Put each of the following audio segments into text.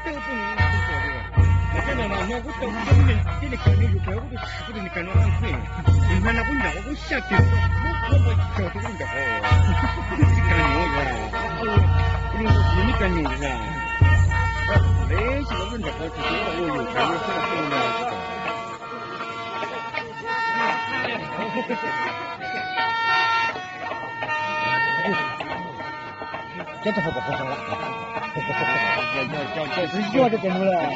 Teb kuv tub nws tub tub tub mas teb no mas no kuv tau teb nws teb nws kawg nws yus kawg kuv tub kuv tub nws kawg no tau kheej. Nws hma no kuv nram kuv xya tis kuv kuv tau tsaug tau kuv nram kuv tsis kag nyuj yus kuv nws tau kuv nws kag nyuj yus na. Peb tsis tau kuv nram kuv tsis tau ua yus kawg yus tsis tau kuv nram. Cov tau hauv kom qhov sov lawm. Tsis yuav rau cov nuav lawm.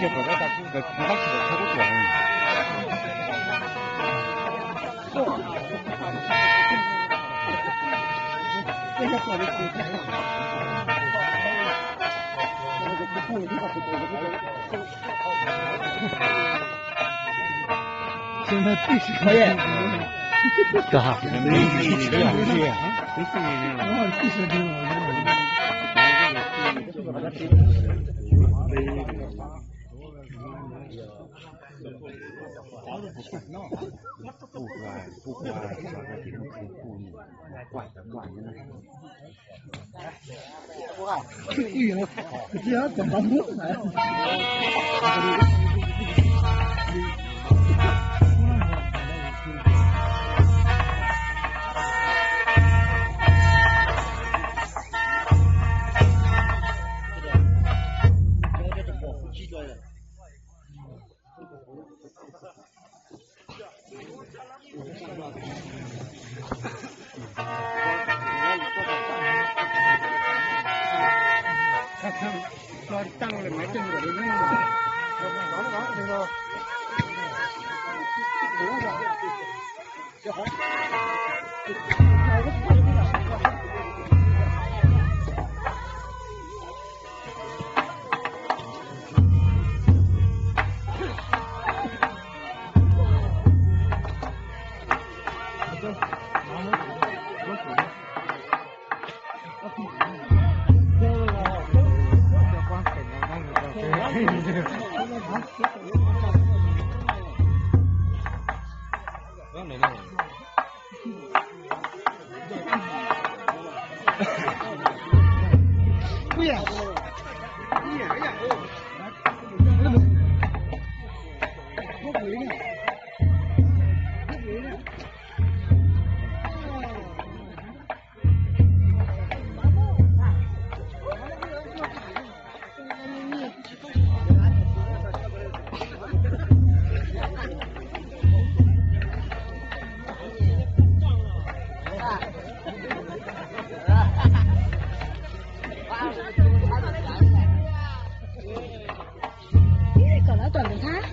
Kom lawv tuaj ntawm thab.